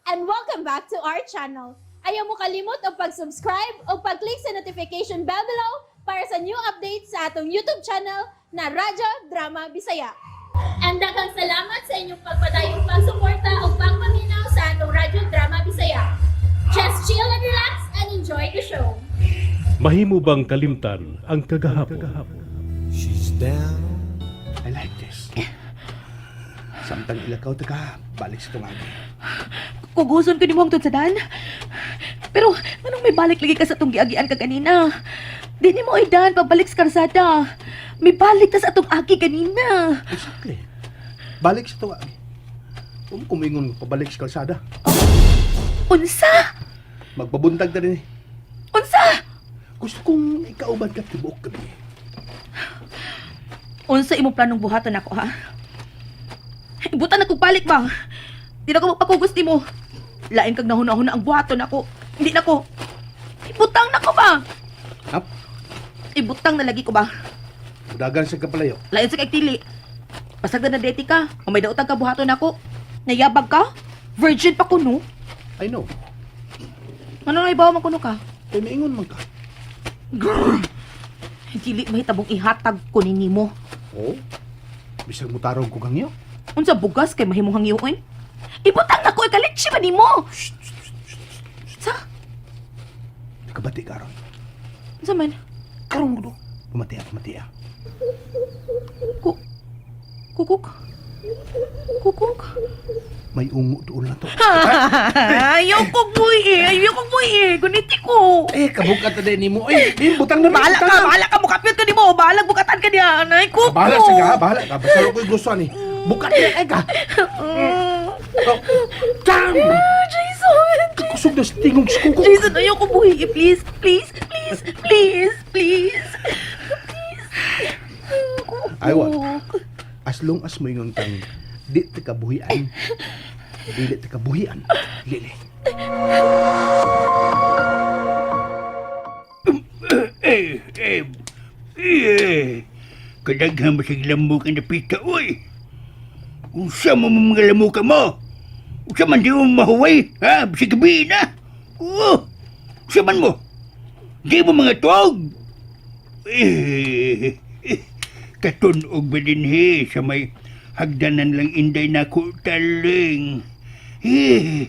And welcome back to our channel. Ayaw mo kalimot og pag-subscribe o pag-click sa notification bell below para sa new updates sa atong YouTube channel na Radyo Drama Bisaya. And daghang salamat sa inyong pagpadayong pagsuporta o pagpaminaw sa atong Radyo Drama Bisaya. Just chill and relax and enjoy the show. Mahimo bang kalimtan ang kagahapon? She's down. I like this. Samtang ilakaw ta ka, balik sa tungagi. Kuguson ko nimo hangtod sa dan. Pero anong may balik lagi ka sa atong giagian ka ganina? Di nimo ay dan pabalik sa karsada. May balik ta sa atong agi ganina. Exactly. Balik sa tungagi. Kumingon pabalik sa kalsada. Unsa? Magpabuntag ta din eh. Unsa? Gusto kong ikauban ka tibuok gabi. Unsa imong planong buhaton ako, ha? Ibutan na kog balik ba? Di na ko magpakugos nimo. Lain kag nahuna-huna ang buhaton ako. Hindi na ko. Ibutang na ko ba? Hap? Ibutang na lagi ko ba? Udagan sa kapalayo. Lain sa kay tili. Pasagdan na deti ka. O may daotang ka buhaton ako. Nayabag ka? Virgin pa kuno. I know. Ano na ibaw man kuno ka? Kay maingon man ka. Grrr. Dili mahitabong ihatag ko ni nimo. Oo. Bisag mutarong ko kang iyo. Unsa bugas kay mahimong hangyoon? Ibutang na ko ikalitsi ba nimo? Sa? Nakabati ka ron. Unsa man? Karon ko. Pumatiya, pumatiya. Ku Kukuk. Kukuk. May ungo doon na to. Ayoko buhi. Ayoko buhi. Guniti ko. Eh, kabukat na din nimo. Eh, eh, butang na. Bahala butang ka, na. bahala ka. Mukapit ka nimo. Bahala bukatan ka niya. Anay, kuko. Bahala sa ka, bahala ka. Basta ko'y gusto ni. Bukat na ay ka. Oh, damn! Ah, Jason! Kakusog na sa tingog sa kuko. Jason, ayoko buhi. Please, please, please, please, please. Please. Kukuk. Aywa. As long as moingon kang di ta kabuhian, dili ta kabuhian, lili. Eh, eh, eh, kadaghan ba sig lamok ang napita, oy? Unsa mo mga lamok mo? Unsa man di mo mahuway, ha? Bisag gabi na. Oh, unsa man mo? Di mo mga tuog? Eh, eh, katunog ba din he sa may hagdanan lang inday na ko taling. Eh,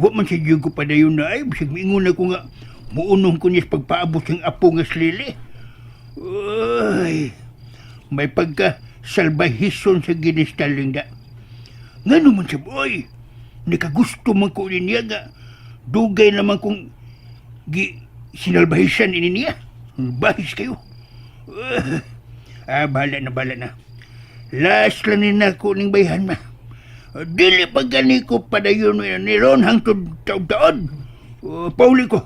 wa man sa ko padayon na ay, bisag miingon ako nga, muunong ko niya sa pagpaabot ng apo nga slili. Ay, may pagka salbahison sa ginistaling da. Nga naman sa boy, nakagusto man ko niya nga, dugay naman kong gi sinalbahisan ini niya. Bahis kayo. Ah, bahala na, bahala na. Last lang ni nako ning bayhan ma. Dili pa gani ko padayon ni ron hangtod taod-taod. Pauli ko.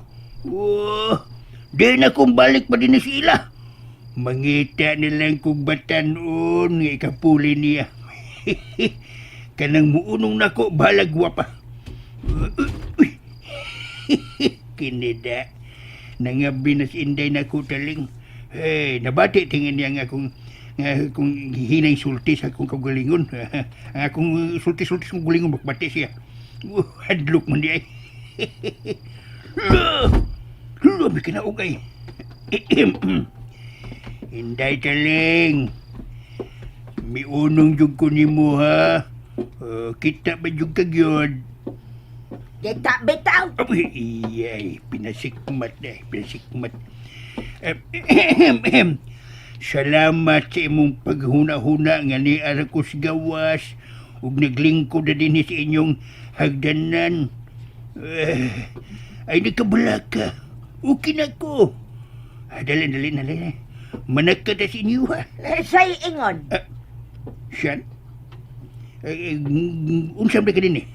Di na kong balik pa din sa ila. Mangita nilang kong batanon nga ikapuli niya. Kanang muunong nako balag wa pa. Uy. Kinida. Nangabi na si Inday na ko taling. Hey, nabati tingin niya nga akong hinay sulti sa akong kaugalingon. Ang akong sulti-sulti sa akong kaugalingon, makbati siya. Hadlok man di ay. Luh, luh, may kinaugay. Inday taling. Miunong jud ko nimo ha. Kita ba jud ka gyud? Kita bitaw. Ay, iyay, pinasikmat na, pinasikmat. Eh, salamat sa imong paghuna-huna nga ni ko sa gawas ug naglingkod na din sa inyong hagdanan. Eh, ay, nagkabala ka. Okay na ko. Ah, dali, dali, dali. Managka na sa inyo, ha. Say ingon. Siyan? Eh, eh, unsa ba ka din eh?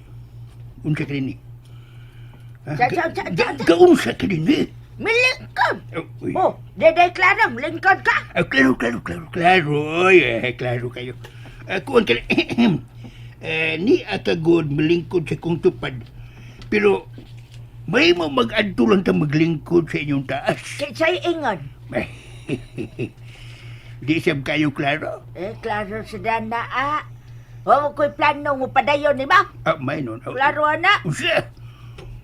Unsa ka din eh? Ha? Sa- Kaunsa ka din eh? Milingkod. Oh, uy. Oh, deday klaro, lingkod ka. Ah, klaro, klaro, klaro, klaro. Oy, eh, klaro kayo. Ah, kuwan ka na. Eh, ni akagod malingkod sa kong tupad. Pero, may mo mag-adto lang ta maglingkod sa inyong taas. Say ingon. Di sab kayo klaro. Eh, klaro sa dana ah. Wa ko'y plano mo padayon ni ba? Ah, may nun. Ah, Klaro na. Usa.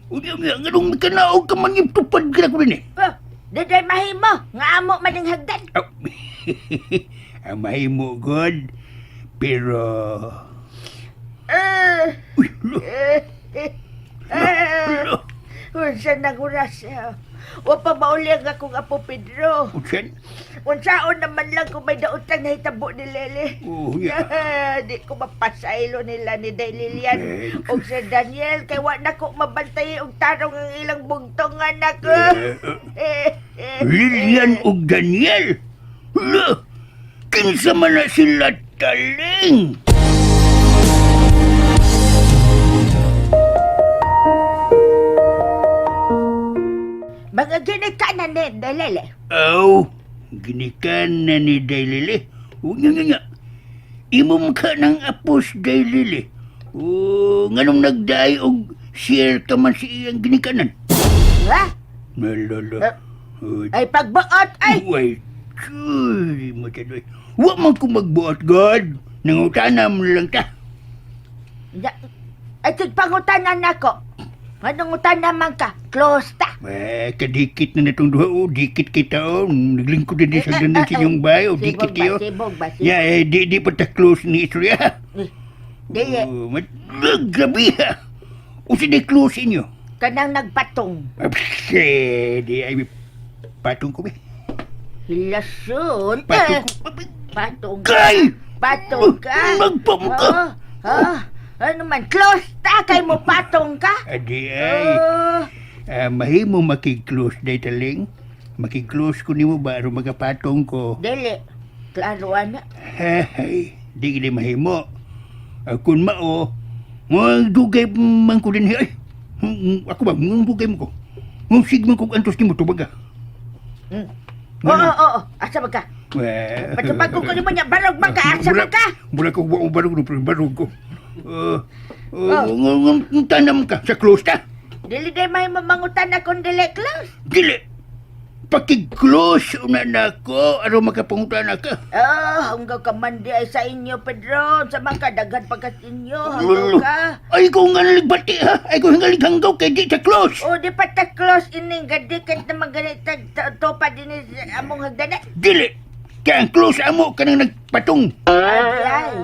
Unya nga nganong kanaog ka man yung tupad ka na ko din eh. Oh, Diday mahimo nga amo maning hagdan. Ah, ang mahimo god. Pero Eh, uy, lo, eh, eh, eh. lo. Unsa nang oras? Wa pa mauli ang akong apo Pedro. Unsan? Unsaon naman lang kung may daotang nahitabo ni Lele. Oh, yeah. Di ko mapasaylo nila ni Day Lilian Eh. og Sir Daniel kay wa na ko mabantay og tarong ang ilang bugtong anak. Eh, eh, Lilian ug Daniel. Lo, kinsa man na sila taling? Mga ginikanan ni Day Lele. Aw, ginikan na ni Daylili. Unya nga nga. Imong ka ng apos, Daylili. O, nganong nagdaay og share ka man si iyang ginikanan. Ha? Nalala. Eh, Ay pagbuot ay. Uy, tsuy, matadoy. Wa man ko magbuot, God. Nangutana mo lang ta. Ya, ay tigpangutanan nako. Anong utanan man ka? Close ta. Eh, kadikit na natong duha. O, dikit kita, o. Naglingkod na din sa ganun sa inyong bahay. O, dikit Sibog ba? kayo. Sibog ba? Sibog. Ya, eh, di pa ta close ni istorya. Di, eh, Oh, grabe ha. O sige, close inyo. kanang nagpatong. Eh, di ay patong ko ba? Hilason. Patong Eh, ko. patong ka. Kay! Patong ka. Magpam ka! Oh, oh, ano man, close ta kay mo patong ka. Adi ay, Oh, ah, mahimo makig-close day taling. Makig-close ko nimo ba aron magapatong ko. dili. Klaro ana. Hey, di gid mahimo. Ah, kun mao, mga dugay man ko din ay. Ako ba, mga dugay mo ko. Mga sigman ko antos nimo tubag ah. Oo, oo, oo. Asa ba ka? Well, Patupag ko nimo nya barog man ka. Asa ba ka? Mura ko wa barog no pero barog ko. Uh, Oh. tanam ka sa close ta. Dili day mahimo mangutan na kung dili close. Dili. Paki-close una na ko aron makapangutan ka. Oh, hanggaw ka man di ay sa inyo, Pedro. Sa mga kadaghan pa ka sa inyo, hanggaw ka. Ay ko nga naligbati ha. Ay ko nga hanggaw kay di sa close. O, di pa ta close ining gadikit na maganit topa din sa among hagdana. Dili. Kaya ang close amo kanang nagpatong. Adi ay.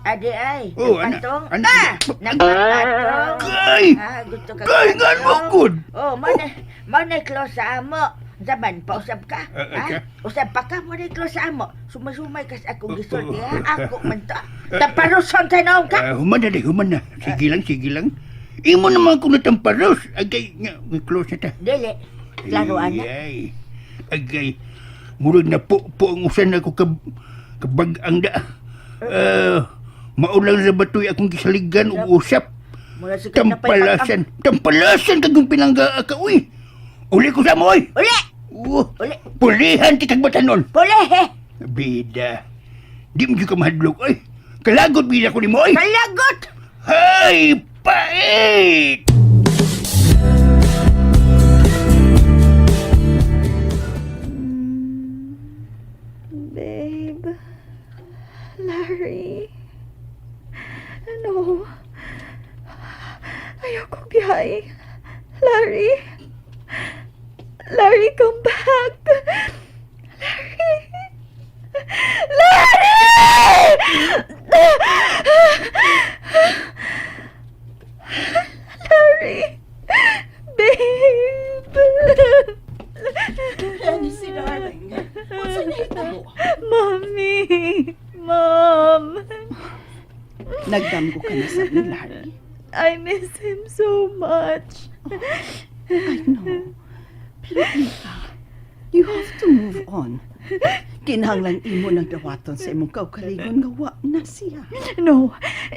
Adi ay. Oh, ana- Nagpatong. ana- Ah! Nagpatong. Kay! Ah, gusto ka. Kay nga mo good. Oh, mo na close sa amo. Zaman, pausap ka. Ah, Ha? okay. Usap pa ka, mo na close sa amo. Sumasumay ka sa akong gisulti, ha? Ako man to. Taparuson sa noong ka. Ah, human na di, human na. Sige lang, sige lang. Imo naman ko natamparos. Agay nga, close na ta. Dili. Klaro, ana. Ay, agay. Murag na po po ang usan ako kabag-ang da. Ah, maulang sa batoy akong gisaligan ug usap. Mula si ka na pa'y Tampalasan. Tampalasan kag pinangga ka uy. Uli ko sa mo oy. Uli! Oh, Uli! pulihan ti kag batanon. Puli! He! Bida. Di mo jud ka mahadlok oy. Kalagot bida ko nimo oy. Kalagot! Hay, pait! Babe. Larry. Ano? Ayoko biyahe. Larry. Larry, come back. Larry. Larry! Larry. Babe. Ano si darling? Unsa nahitabo? Mommy. Mom. Nagdamgo ka na sa ni Larry. I miss him so much. I know. Pero Ika, you have to move on. Kinahanglan imo nang dawaton sa imong kaugalingon nga wa na siya. No,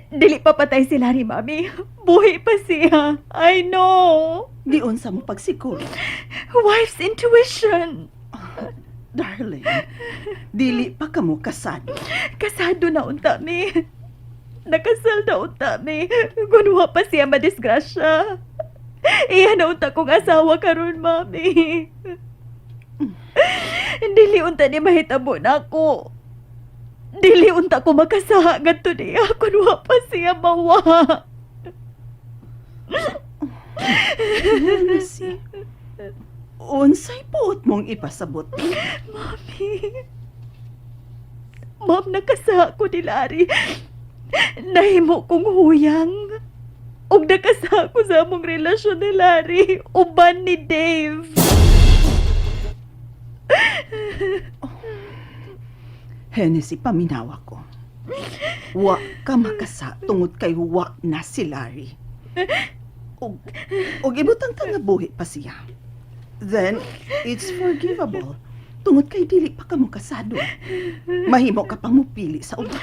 dili pa patay si Larry, Mami. Buhi pa siya. I know. Dion sa mo pagsiguro. Wife's intuition. Darling, dili pa kamo kasado. Kasado na unta mi. Nakasal na unta mi. Gunwa pa siya madisgrasya. Iya na unta kong asawa karon, Mami. Dili unta ni mahitabo na ako. Dili unta ko makasaha ngadto niya kun wa pa siya mawa. Hennessy, unsay puot mong ipasabot? Mami. Ma'am, nakasaha ko ni Larry. Nahimo kong huyang. Ug nakasaha ko sa among relasyon ni Larry. Uban ni Dave. Hennessy, paminawa ko. Wa ka makasa tungod kay wa na si Larry. Og ibutang ta nga buhi pa siya. Then, it's forgivable. Tungod kay dili pa ka mo kasado. Mahimo ka pang mupili sa uban.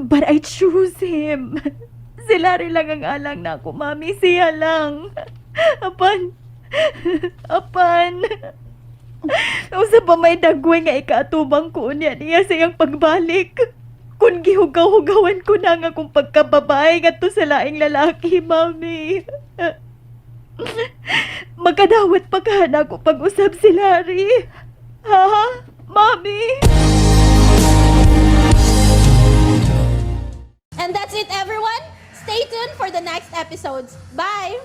But I choose him. Si Larry lang ang alang na ako, Mami. Siya lang. Apan. Apan. Usa pa may dagway nga ikaatubang ko niya niya sa iyang pagbalik. Kung gihugaw-hugawan ko na nga akong pagkababae ngadto sa laing lalaki, Mami. Magkadawat pa ka na ako pag-usab si Larry. Ha? Mami? And that's it, everyone. Stay tuned for the next episodes. Bye!